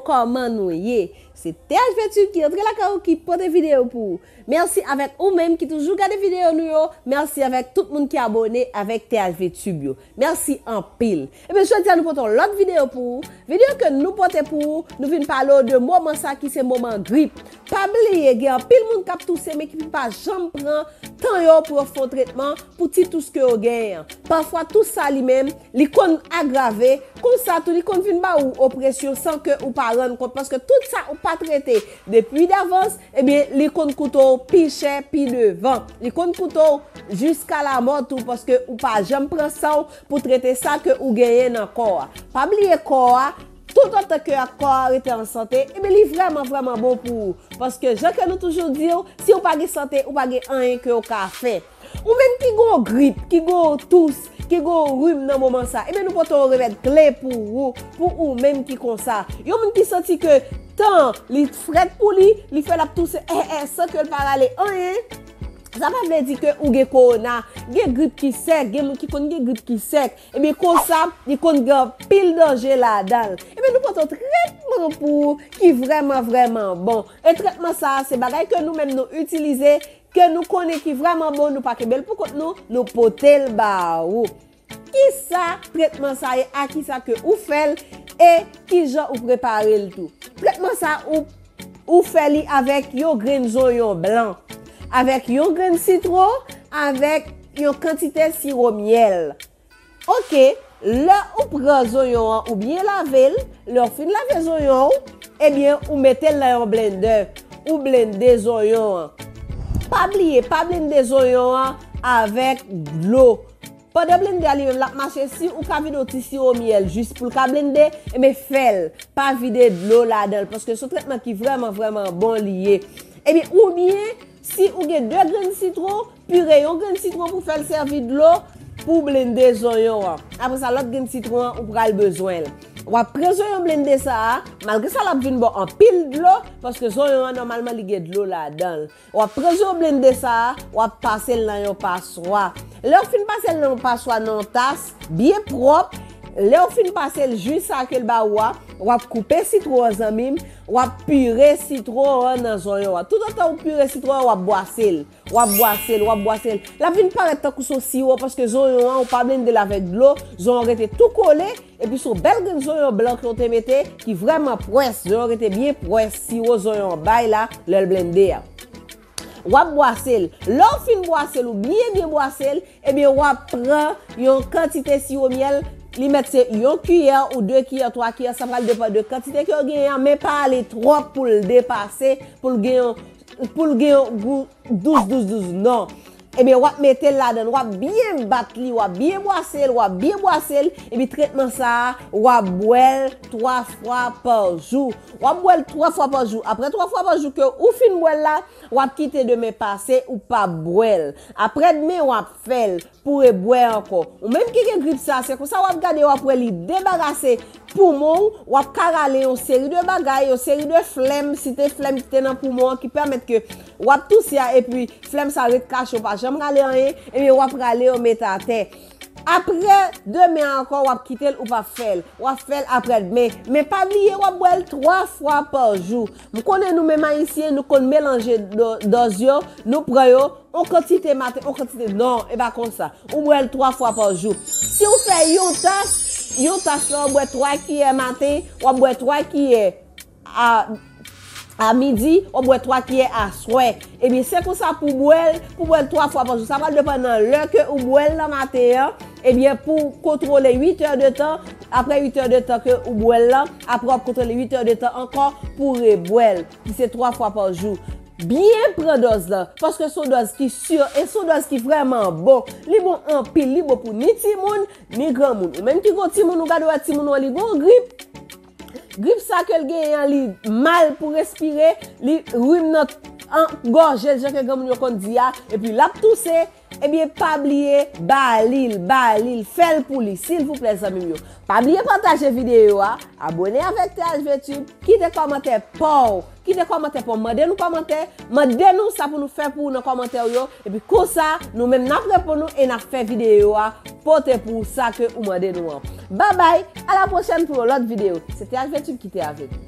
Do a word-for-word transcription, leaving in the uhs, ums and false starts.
Kòman nou ye? Se T H V Tube ki antre lakay ou, ki pote videyo pou ou. Mèsi avèk ou menm ki toujou gade videyo nou yo. Mèsi avèk tout moun ki abòne avèk T H V Tube yo. Mèsi anpil. Ebyen, jodi a nou pote yon lòt videyo pou ou. Videyo ke nou pote pou ou, nou vin pale w de moman sa ki se moman grip. Pa bliye, gen anpil moun k ap touse, men ki pa janm pran tan yo pou yo fè yon tretman pou ti tous ke yo genyen an. Pafwa, tous sa li menm, li konn agrave, konsa tou, li konn vin ba ou opresyon san ke ou pa rann kont, paske tout sa ou pa trete depi davans, ebyen, li konn koute w pi chè, pi devan. Li konn koute w jiska lamò tou, paske ou pa janm pran san w pou trete sa ke ou genyen nan kò a. Pa bliye kò a, toutotan ke kò a rete an sante, ebyen, li vrèman, vrèman bon pou ou. Paske, jan ke nou toujou di w, si w pa gen sante, ou pa gen anyen ke w ka fè. Ou menm ki gon grip, ki gon tous, ki gon rim nan moman sa, ebyen, nou pote yon remèd kle pou ou, pou ou menm ki konsa. Yon moun ki santi ke tan li frèt pou li, li fè l ap touse, eh, eh, san ke l pa rale anyen. Sa pa vle di ke ou gen kowona, gen grip ki sèk, gen moun ki konn gen grip ki sèk. Ebyen, konsa, li konn gen anpil danje ladan l. Ebyen, nou pote yon tretman pou ou ki vrèman, vrèman bon. E tretman sa a, se bagay ke nou menm nou itilize, ke nou konnen ki vrèman bon, nou pa kenbe l pou kont nou, nou pote l ba ou. Kisa tretman sa ye, a kisa ke ou fè l, e kijan ou prepare l tou? Tretman sa, ou, ou fè li avèk yon grenn zonyon blan, avèk yon grenn sitwon, avèk yon kantite siwo myèl. Oke, lè ou pran zonyon an, ou byen lave l, lè w fin lave zonyon w, ebyen, ou mete l nan yon blendè, ou blende zonyon an. Pa bliye, pa blende zonyon an avèk dlo. Pandan blendè a li menm l ap mache, si ou ka vide yon ti siwo myèl jis pou l ka blende, ebyen, fè l. Pa vide dlo ladan l, paske se yon tretman ki vrèman, vrèman bon li ye. Ebyen, oubyen, si ou gen de grenn sitwon, pire yon grenn sitwon pou fè l sèvi dlo pou blende zonyon an. Apre sa, lòt grenn sitwon an, ou pral bezwen l. W ap pran zonyon blende sa a, malgre sa l ap vin ba w anpil dlo, paske zonyon an, nòmalman, li gen dlo ladan l. W ap pran zonyon blende sa a, w ap pase l nan yon paswa. Lè w fin pase l nan yon paswa, nan yon tas, byen pwòp, lè w fin pase l jis sa ke l ba ou a, w ap koupe sitwon an, zanmi m, w ap pire sitwon an nan zonyon an. Toutotan ou pire sitwon an, w ap bwase l. W ap bwase l, w ap bwase l. L ap vin parèt tankou se yon siwo, paske zonyon an, ou pa blende l avèk dlo, zonyon an rete tou kole, epi se yon bèl grenn zonyon blan ke w te mete, ki vrèman pwès, zonyon an rete byen pwès, siwo zonyon an bay la, lè l blende a. W ap bwase l. Lè w fin bwase l, ou byen, byen bwase l, ebyen, w ap pran yon kantite siwo myèl, li mèt se yon kiyè ou de kiyè, twa kiyè, sa pral depann de kantite ke w genyen an, men pa ale twòp pou l depase, pou l gen yon, pou l gen yon gou dous, dous, dous, non. Ebyen, w ap mete l ladan l, w ap byen bat li, w ap byen bwase l, w ap byen bwase l, epi tretman sa a, w ap bwè l twa fwa pa jou. W ap bwè l twa fwa pa jou. Apre twa fwa pa jou ke ou fin bwè l la, w ap kite demen pase, ou p ap bwè l. Apre demen, w ap fè l pou rebwè ankò. Ou menm ki gen grip sa, se konsa w ap gade, w ap wè li debarase poumon w, w ap ka rale yon seri de bagay, yon seri de flèm, site flèm ki te nan poumon an ki pèmèt ke w ap touse a, epi flèm sa ret kache, w pa janm rale anyen, ebyen w ap rale yo met atè. Apre demen ankò, w ap kite l, ou p ap fè l. W ap fè l apre demen. Men pa bliye, w ap bwè l twa fwa pa jou. M konnen nou menm Ayisyen, nou konn melanje do-, dòz yo, nou pran yo, yon kantite maten, yon kantite, non, e pa konsa. Ou bwè l twa fwa pa jou. Si w fè yon tas, yon tas la, w bwè twa kiyè maten, w ap bwè twa kiyè a, a midi, w ap bwè twa kiyè aswè. Ebyen, se konsa pou bwè l, pou bwè l twa fwa pa jou. Sa pral depann nan lè ke ou bwè l nan maten an. Ebyen, pou kontwole uit è de tan, apre uit è de tan ke ou bwè l lan, apre w ap kontwole uit è de tan ankò pou rebwè l, ki se twa fwa pa jou. Byen pran dòz lan, paske se yon dòz ki si, e se yon dòz ki vrèman bon. Li bon anpil, li bon pou ni timoun, ni granmoun. Ou menm ki gon timoun, ou gade w wè timoun ou an, li gon grip. Grip sa ke l genyen an, li mal pou respire, li rim nan an gòje l, jan ke granmoun yo konn di a, epi l ap touse, ebyen, pa bliye, ba li l, ba li l, fè l pou li, silvouplè, zanmi m yo. Pa bliye pataje videyo a, abòne avèk T H V Tube, kite kòmantè pa w, kite kòmantè pa w, mande nou kòmantè, mande nou sa pou nou fè pou ou nan kòmantè w yo, epi konsa, nou menm n ap reponn ou e n ap fè videyo a pote pou ou sa ke ou mande nou an. Babay, a la pwochèn pou yon lòt videyo. Se T H V Tube ki te avèk ou.